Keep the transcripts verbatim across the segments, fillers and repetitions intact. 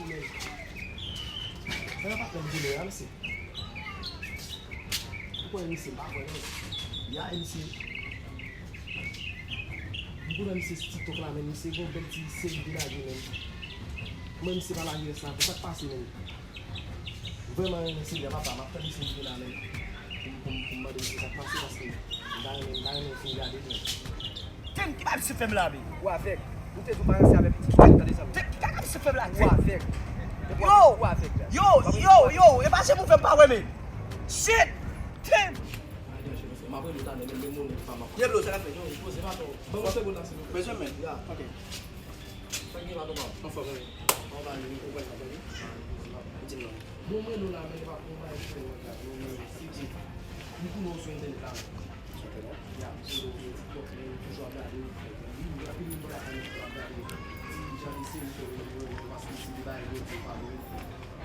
Ou menm. Sa nan pa pèm goumen a, mesye. Ou kwè misye, m pa kwè non. Ya, misye. M konnen misye sou TikTok la, men misye gon bèl ti seri de lage, men. Mwen, misye pa lage rès la, pou sa k pase, men. M vrèman renmen seri a, papa, m ap tann misye vini la, men. Pou m, pou m, pou m mande misye sa k pase, paske m ta renmen, m ta renmen fin gade l, men. Tim, ki bagay misye fè m la, men? Ou avèg. Ou te di w pa ranse avèk pitit, tande sa, men. Tim, ki kaka misye fè m la, Tim? Ou avèg. Yo! Ou avèg, la. Yo, yo, yo, e pa janm ouvè m pa wè, men. Shit! Tim! M ap rele w talè, men, men, men, men, pa m ap. Ye, bro, sa k ap fèt? Yo, poze baton. Ban m yon segonn la, silvouplè. Bezwen, men? Ya. Ok. Sa k gen la, papa? Anfòm, wi. Anba, li, ou wè, papa, wi. Di m non. Bon, mwen, nou la, men, pa pou mwen, fè mwen gade, men, si di. M konnen w sou entènèt la, men. Sou entènèt? Ya, m sou TikTok, men, m toujou ap gade w. Wi, wi, anpil moun pa ka konnen toujou ap gade w. Ti jan de seri ke w, w, w, paske se de bagay yo di w pa vre.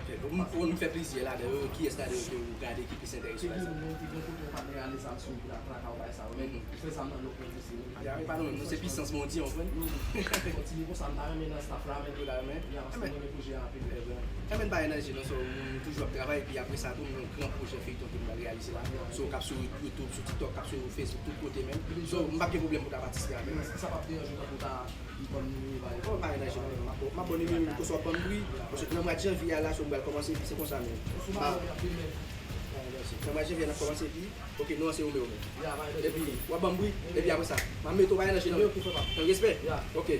Ok, ou, ou, ou fè plizyè ladan yo, kiyès ladan yo ke w gade ki plis enterese w, pa egzanp? Te gen, te gen kote yon patnè ale sa m swiv la, traka w bay sa yo, men, mhm, ou fè sa m nan lòt mwen osi, wi. Ya, e pa nou menm, nou se pisans mondi, w konprann? Wi, wi. Kontinye konsa, m ta renmen nan staff la, men. Ou ta renmen? Ya, paske m renmen pwojè a anpil. Ebyen, ebyen, m pa enèji, non, so, m toujou ap travay, epi apre sa, tou, m gen yon gran pwojè feyton ke m pral reyalize la. So, k ap sou YouTube, sou TikTok, k ap sou Facebook, tout kote menm. So, m p ap gen pwoblèm pou ta patisipe avè m. Èske sa p ap deranje w tankou ta Oh, pa gen danje, non. M ap, m ap abòne, men, men, ke w swa ban m bri, paske nan mwa janvye a la, so m pral kòmanse epi se konsa menm. Pa gen danje. Nan mwa janvye a, n ap kòmanse epi, ok, nou an se Romeo menm. Epi, w ap ban m bri, epi apre sa, m ap mete w, pa gen danje, non. Nan respè. Ok.